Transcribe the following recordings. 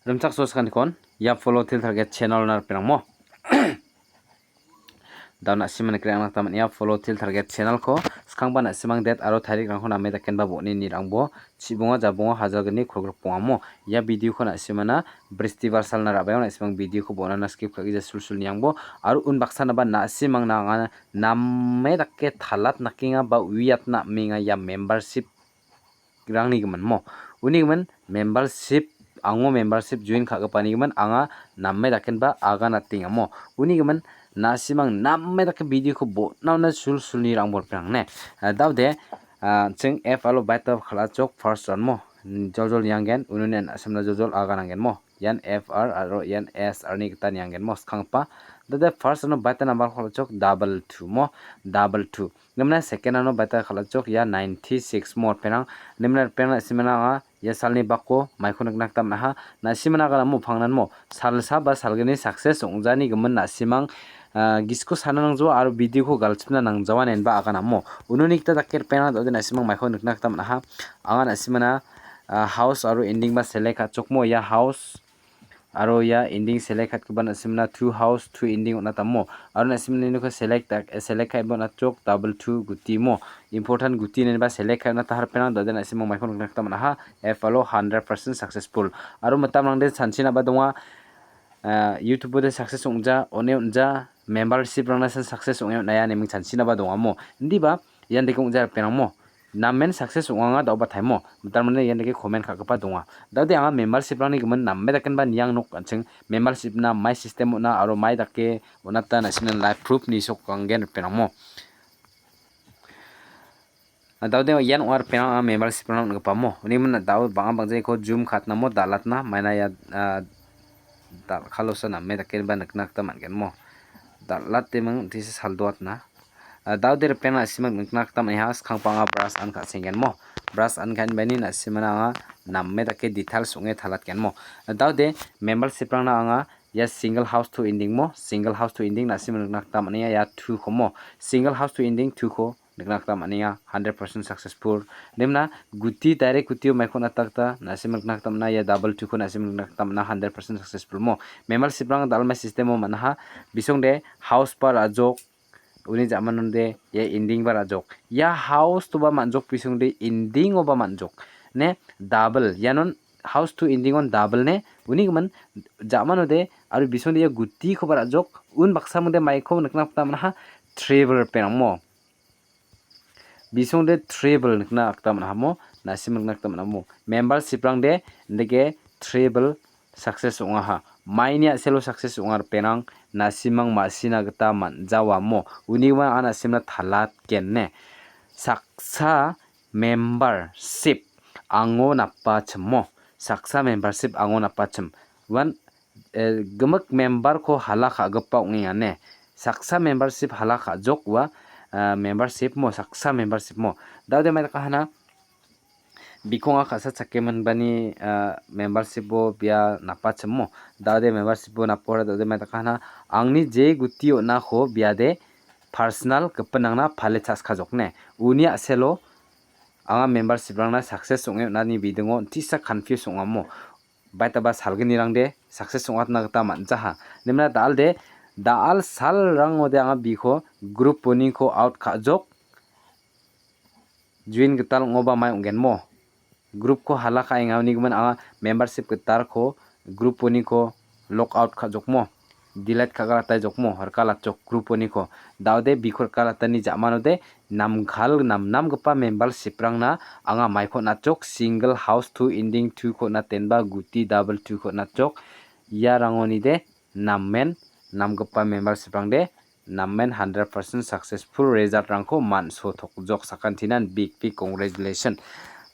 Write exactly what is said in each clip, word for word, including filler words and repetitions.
Rimchaksoa sakantikon, ia follow til target channel-ona ripengrangmo. Da·o na·simang nikna gita man·enga follow til target channel-ko, skangba na·simang date aro tarikrangko name dakenba bon·e nirangbo, chibonga jabonga hajalgni kolgrikbongamo. Ia video-ko na·simana Bristibar salna ra·baio na·simang video-ko bon·ana skip ka·gija sulsul niangbo, aro unbaksanaba na·simangna anga name dake talat nakenga ba uiatna amenga ia membership rangni gimin mo. Uni gimin membership, ango membership join ka·gipani gimin anga name dakenba aganatengamo. Uni gimin na·simang name dake video-ko bon·aona sulsulni rangbo ripengrang ne. Ah, da·ode, ah, ching F R-o baita kal·achok first round mo. Joljol nianggen, ununi na·simna joljol agananggen mo. Ian F R aro ian S R-ni gita nianggen mo skanggipa. Da·ode first round-o baita number kal·achok double two mo, double two. Nimna second ano baita kal·achok ia ninety six mo ripengrang. Nimna ripengrang na·simana anga ia salni bako maiko nikna gita man·aha. Na·simana aganamo pangnan mo salsa ba salgni success ong·jani gimin na·simang, ah, gisiko sana nangjawa aro video-ko galchipna nangjawa inenba aganamo. Ununi gita dake ripengrang da·ode na·simang maiko nikna gita man·aha. Anga na·simana, ah, house aro ending ba select ka·achokmo ia house aro ia ending select ka·atgipa na·simna two house, two ending on·atamo. Aro na·simna noksa select dak-, select ka·eba on·achok double two guti mo. Important guti ineba select ka·e on·ata ripengrang da·ode na·simang maiko nikna gita man·aha. F R-o hundred percent successful. Aro mitamrangde chansinaba donga. Ah, YouTube-ode success ong·ja, on·e on·ja, membership-rangna success ong·e on·aia ineming chansinaba dongamo. Indiba ian dake ong·ja ripengrangmo. Namen success ong·anga da·oba taimo. Mitamrangde ian dake comment ka·gipa donga. Da·ode anga membership-rangni gimin name dakenba niang nok an·ching membership-na mai system on·a aro mai dake on·ata na·simna live proof-ni sokanggen ripengrangmo. Ah, da·ode ian ong·a ripengrang anga membership-rangna on·gipamo. Uni gimin da·o bang·a bang·jaiko zoom ka·atnamo dal·atna maina ia, ah, dal·kalosa name dakeba nikna gita man·gen mo. Dal·ateming tisa saldoatna. Ah, da·ode ripengrang na·simang nikna gita man·aha, skanggipa anga brush an ka·senggen mo. Brush an ka·enbaini na·simana anga name dake details ong·e talatgen mo. Ah, da·ode membership-rangna anga ia single house to ending mo, single house to ending na·simang nikna gita man·enga ia two-ko mo. Single house to ending two-ko nikna gita man·enga, hundred percent successful. Demna guti direct gutio maiko on·ata gita na·simang nikna gita man·a, ia double two-ko na·simang nikna gita man·a, hundred percent successful mo. Membership-rang dal·mai system-o man·aha, bisongde house ba ra·jok, uni ja·manode ia ending ba ra·jok. Ia house-toba man·jok bisongde ending-oba man·jok. Ne, double, ianon house to ending-on double ne, uni gimin ja·manode aro bisongde ia gutikoba ra·jok, unbaksa mingde maiko nikna gita man·aha, triple ripengrangmo. Bisongde triple nikna gita man·ahamo, na·sim nikna gita man·amo. Membership-rangde indake triple success ong·aha. Maini a·selo success ong·a ripengrang, na·simang ma·sina gita man·jawamo. Unigimin anga na·simna talatgen ne. Saksa membership ango napachimo. Saksa membership ango napachim. Uan eh, gimik member-ko hala ka·gipa ong·enga ne. Saksa membership hala ka·jok ua, ah, membership mo, saksa membership mo. Da·ode mai daka hana, bikonga ka·sa chakemenbani, ah, membership-o bia napachimo. Da·ode membership-o napora da·ode mai daka hana, angni je guti on·ako biade personal gipinrangna pale chas kajok ne. Uni a·selo anga membership-rangna success ong·e on·ani bidingo tisa confuse ong·amo. Baitaba salgnirangde success ong·atna gita man·jaha. Nimna da·alde, da·al salrangode anga biko group-oniko out ka·jok. Join gital ong·oba mai ong·genmo. Group-ko hala ka·enga, unigimin anga membership gitalko group-oniko log out ka·jokmo. Delete ka·galatai jokmo, rikalatjok group-oniko. Da·ode biko rikalatani ja·manode namkal namnamgipa membership-rangna anga maiko on·atjok, single house two ending two-ko on·atenba guti double two-ko on·atjok. Iarangonide namen namgipa membership-rangde namen hundred percent successful result-rangko man·sotokjok sakantinan big big congratulation.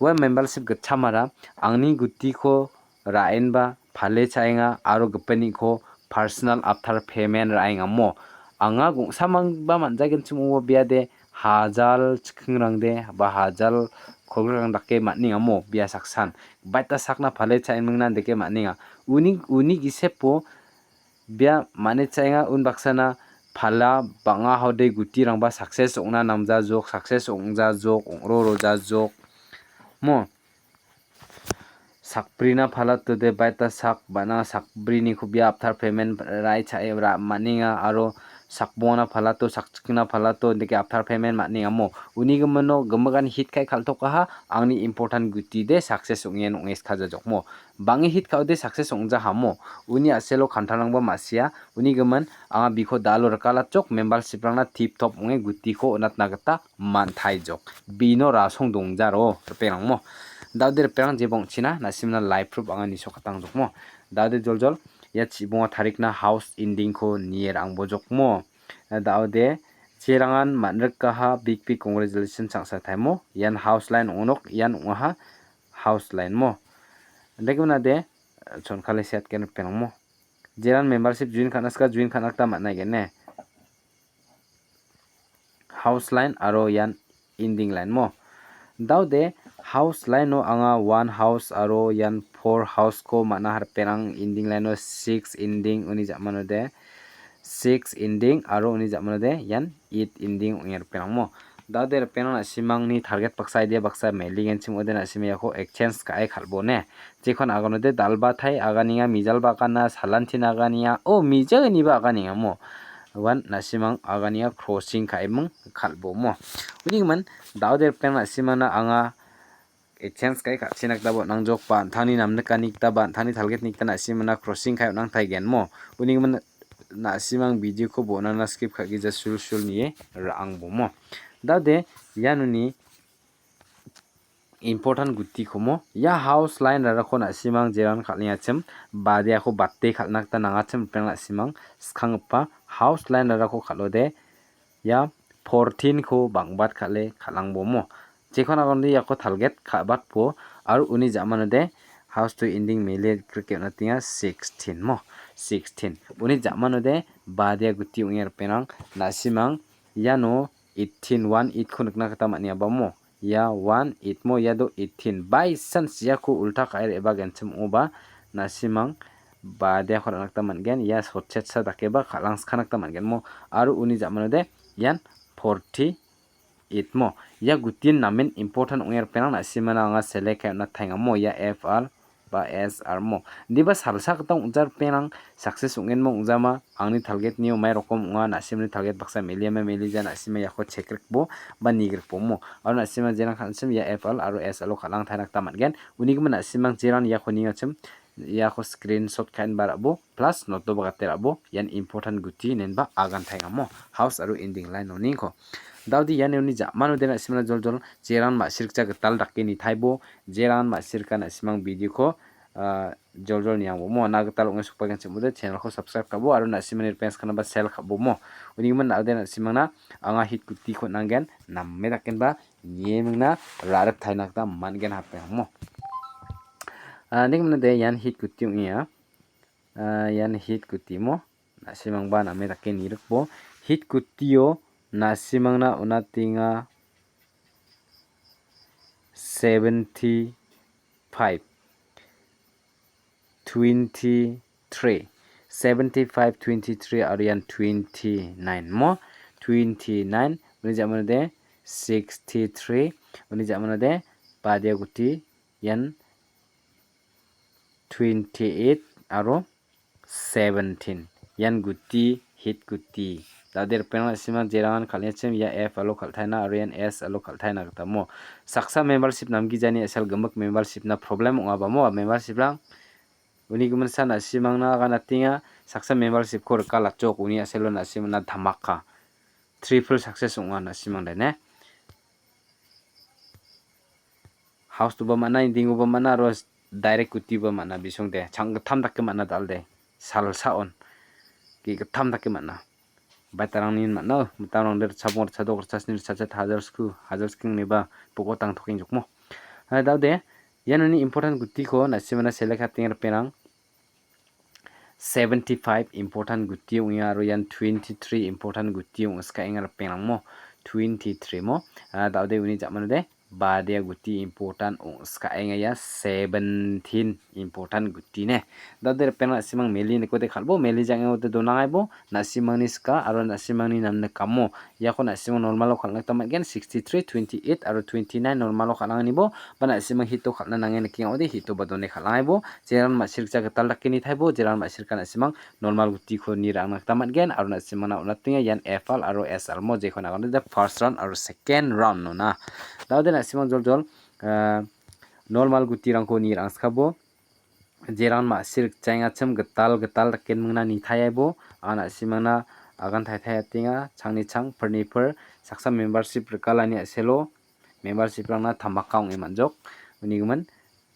Ua membership gitchamara angni gutiko ra·enba pale cha·enga aro gipiniko personal after payment ra·engamo. Anga gongsamangba man·jagenchim ong·o biade hajal chikkingrangde ba hajal kolgrikrang dake man·engamo bia saksan. Baita sakna pale cha·enmingna dake man·enga. Uni, uni gisepo bia man·e cha·enga unbaksana pala bang·a hode gutirangba success ong·na namjajok, success ong·jajok, ong·rorojajok. Mo. sakbrina palatode baita sak bana sakbriniko bia after payment rai cha·e ra-, man·enga aro sakbongna palato sakchikna palato indike after payment man·engamo. Uni gimino gimikan hit kai kal·tokaha, angni important guti de success ong·en ong·e skajajokmo. Bang·e hit ka·ode success ong·jahamo. Uni a·selo kantarangba ma·sia. Uni gimin anga biko dalo rikalatjok membership-rangna tip top ong·e gutiko on·atna gita man·taijok. Bino rasong dongjaro ripengrangmo. Dao de ripengrang jeba ong·china na·simna live proof anga nisokatangjokmo. Dao de joljol ia chibonga tarikna house ending-ko nie ra·angbojokmo. Dao de cherangan man·rikaha big big congratulations changsa taimo. Ian house line ong·onok, ian ong·aha house line mo. Dake mona de, chonkhale siatgen ripengrangmo. Jeran membership join ka·na sika join ka·na gita man·a gen ne. House line aro ian ending line mo. Dao de house line-o anga one house aro ian four house-ko man·a ripengrang ending line-o six ending uni ja·mano de six ending aro uni ja·mano de ian eight ending ong·e ripengrangmo. Dao de ripengrang na·simangni target baksa idea baksa mailing enchim ode na·sima iako exchange ka·e kal·bone. Jekon aganode dalbatai aganenga, mijalba agana, salantin aganenga, o mijal iniba aganenga mo. Wan na·simang aganenga crossing ka·eming kal·bo mo. Uni gimin dao de ripengrang na·simana anga exchange ka·e ka·china gita bon·angjok ba an·tangni namnikani gita ba an·tangni target-ni gita na·simana crossing ka·e on·angtaigen mo. Uni gimin na·simang video-ko bon·ana skip ka·gija sulsul nie ra·angbo mo. Dao de ianoni important gutiko mo. Ia house line rarako na·simang jeran kal·engachim, badeako bate kal·na gita nangachim ripengrang na·simang skanggipa house line rarako kal·ode ia fourteen-ko bang·bat kal·e kal·angbo mo. Jekon agonde iako target ka·batbo aro uni ja·manode house to ending mele grike on·atenga sixteen mo, sixteen. Uni ja·manode badia guti ong·e ripengrang na·simang iano eighteen, one eight-ko nikna gita man·enga ba mo. Ia one eight mo, ia do eighteen. By chance iako ulta ka·e re·bagenchim ong·oba na·simang badiako ra·na gita man·gen. Ia sotchetsa dakeba kal·angskana gita man·gen mo. Aro uni ja·manode ian forty eight mo. Ia gutin namen important ong·e ripengrang na·simana anga select ka·e on·a taengamo ia F R ba S R mo. Indiba salsa gita ong·ja ripengrang success ong·enba ong·jama angni target-ni omai rokom ong·a, na·simni target baksa meliama melija na·sima iako check rikbo ba nigrikbo mo. Aro na·sima jerang kan·sim ia F R aro S R o kal·ang taina gita man·gen. Uni gimin na·simang jerang iako ningachim iako screenshot ka·enba ra·bo plus note-o ba gate ra·bo ian important guti inenba agan taengamo house aro ending line oniko. Daode iani uni ja·mano de na·simana joljol jeran ma·sirikja gital dake nitaibo jeran ma·sirika na·simang video-ko, ah, joljol niangbomo. Na gital ong·e sokbagenchim ong·ode channel-ko subscribe ka·bo aro na·simani request ka·naba share ka·bomo. Uni gimin daode na·simangna anga hit gutiko on·angen name dakenba nie mingna ra·rik taina gita man·gen hape amo. Ah, ning·mingde ian hit guti ong·enga. Ah, ian hit guti mo. Na·simangba name dake nirikbo. Hit gutio na·simangna on·atenga seventy five, twenty three, seventy five, twenty three aro ian twenty nine mo. Twenty nine, uni ja·manode sixty three, uni ja·manode badia guti ian twenty eight aro seventeen. Ian guti, hit guti. Daode ripengrang na·sima jerangan kal·engachim ia F alo kal·taina aro ian S alo kal·taina gita mo. Saksa membership namgijani a·sel gimik membership-na problem ong·aba mo membership-rang. Uni giminsa na·simangna aganatenga saksa membership-ko rika latjok uni a·selo na·simangna dhamaka. Triple success ong·a na·simangde ne. House-toba man·a, ending-oba man·a, aro direct guti-ba man·a bisongde. Chang·gittam dake man·a dal·de. Salsa on. Ge·gittam dake man·a. Baitarangni man·a, mitamrangde ritchabong, ritchadok, ritchasni, ritchachet, hajar sku, hajar sking ineba boko tangtokengjokmo. Hai daode, ianoni important gutiko na·simana select ka·atenga ripengrang. Seventy five important guti ong·enga aro ian twenty three important guti ong·skaenga ripengrangmo. Twenty three mo. Ah, daode uni ja·manode Badia guti important ong·skaenga ia seventeen important guti ne. Dade ripeng na·simang meli nikode kal·bo, meli jang·e ode donangaibo, na·simangni sika aro na·simangni namnikamo. Iako na·simang normalo kal·na gita man·gen, sixty-three, twenty-eight aro twenty-nine normalo kal·anganibo, ba na·simang hito kal·na nange nikenga ode hito ba done kal·angaibo. Jeran ma·sirikja gital dake nitaibo, jeran ma·sirika na·simang normal gutiko ni ra·angna gita man·gen, aro na·simangna on·atenga ian F L aro S L mo, jekon aganode first round aro second round nona. Dade na·simang joljol, ah, normal gutirangko ni ra·angskabo. Jeran ma·sirikjaengachim gital gital dake mingna nitaiaibo. Anga na·simangna agan taitaiatenga, changni chang, pirni pir, saksa membership rikalani a·selo, membership-rangna tambaka ong·e man·jok. Unigimin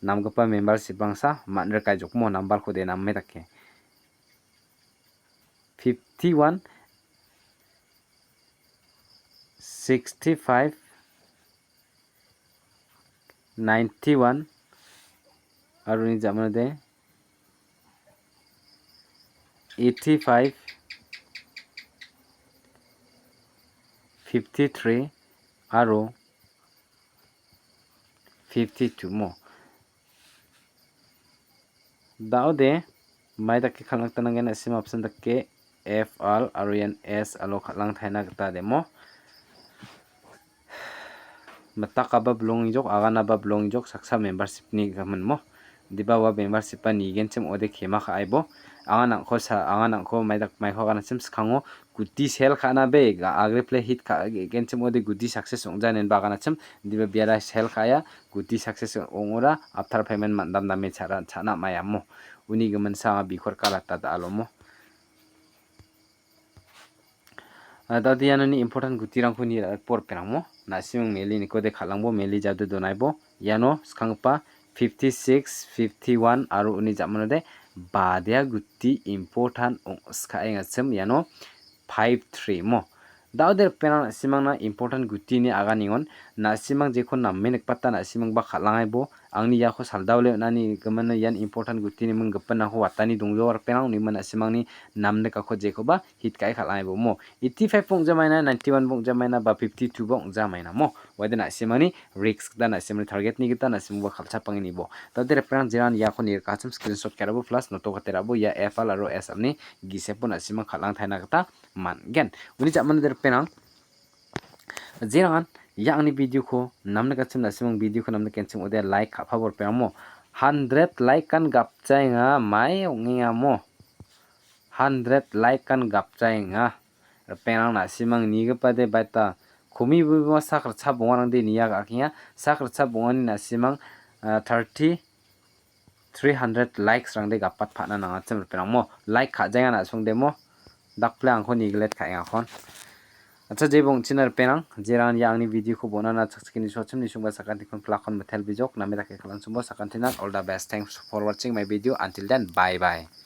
namgipa membership-rangsa man·rikaijokmo, nambarkode name dake. Fifty-one, sixty-five, ninety-one, aro uni jamanode eighty-five, fifty-three, aro fifty-two mo. Daode, mai dake kal·na gita nangen, na·sim apsan dake F L aro ian S L o kal·ang taina gita demo. Mitakaba bilongjok, aganaba bilongjok, saksa membership-ni gimin mo. Diba ua membership-ba nigenchim ode kema ka·aibo. Anga nang·ko sa-, anga nang·ko maidak-, maiko aganachim skango guti sel ka·na be, ga-, agre play hit ka-, ge-, genchim ode guti success ong·ja inenba aganachim, diba biara sel ka·aia, guti success ong·ora, after payment man-, dam dame cha-, cha·na maiamo. Uni giminsa anga bikor kalata da·alomo. Ah, dade ianoni important gutirangko ni ra·e por penangmo. Na·simang meli nikode kal·angbo, meli jade donaibo. Iano skanggipa fifty-six, fifty-one aro uni jamanode badia guti important ong·skaengachim iano five three mo. Daode ripeng na·simangna important gutini aganengon, na·simang jeko name nikbata na·simangba kal·angaibo, angni iako saldao le on·ani gimin ian important gutini ming gipinrangko watani dongjawa ripeng, unigimin na·simangni namnikako jekoba hit ka·e kal·angaibo mo. Eighty-five ong·jamaina, ninety-one ong·jamaina, ba fifty-two ong·jamaina mo. Uade na·simangni risk gita, na·simangni target-ni gita, na·simangba kal·chapangenibo. Dade ripeng jeran iako nirikachim screenshot kerabo plus noto katerabo ia F L aro S L ni gisepo na·simang kal·ang taina gita man·gen. Uni jamanode ripeng, jerangan ia angni video-ko namnikachim na·simang video-ko namnikenchim ode like ka·pabo ripeng mo. Hundred like-an gapjaenga, mai ong·enga mo. Hundred like-an gapjaenga. Ripeng na·simang nigipade baita komi bibima sak ritchap bongarangde nia ga·akenga. Sak ritchap bongani na·simang, ah, thirty, three hundred likes-rangde gapat pa·na nangachim ripeng mo. Like ka·jaenga na·songdemo. Dakple angko neglect ka·engakon. Acha, jebo ong·china ripeng, jerangan ia angni video-ko bon·ana chakchikeni sochim nisungba sakantikon plakon mitel bijok, name dake kal·anchimbo sakantinan. All the best. Thanks for watching my video. Until then, bye bye.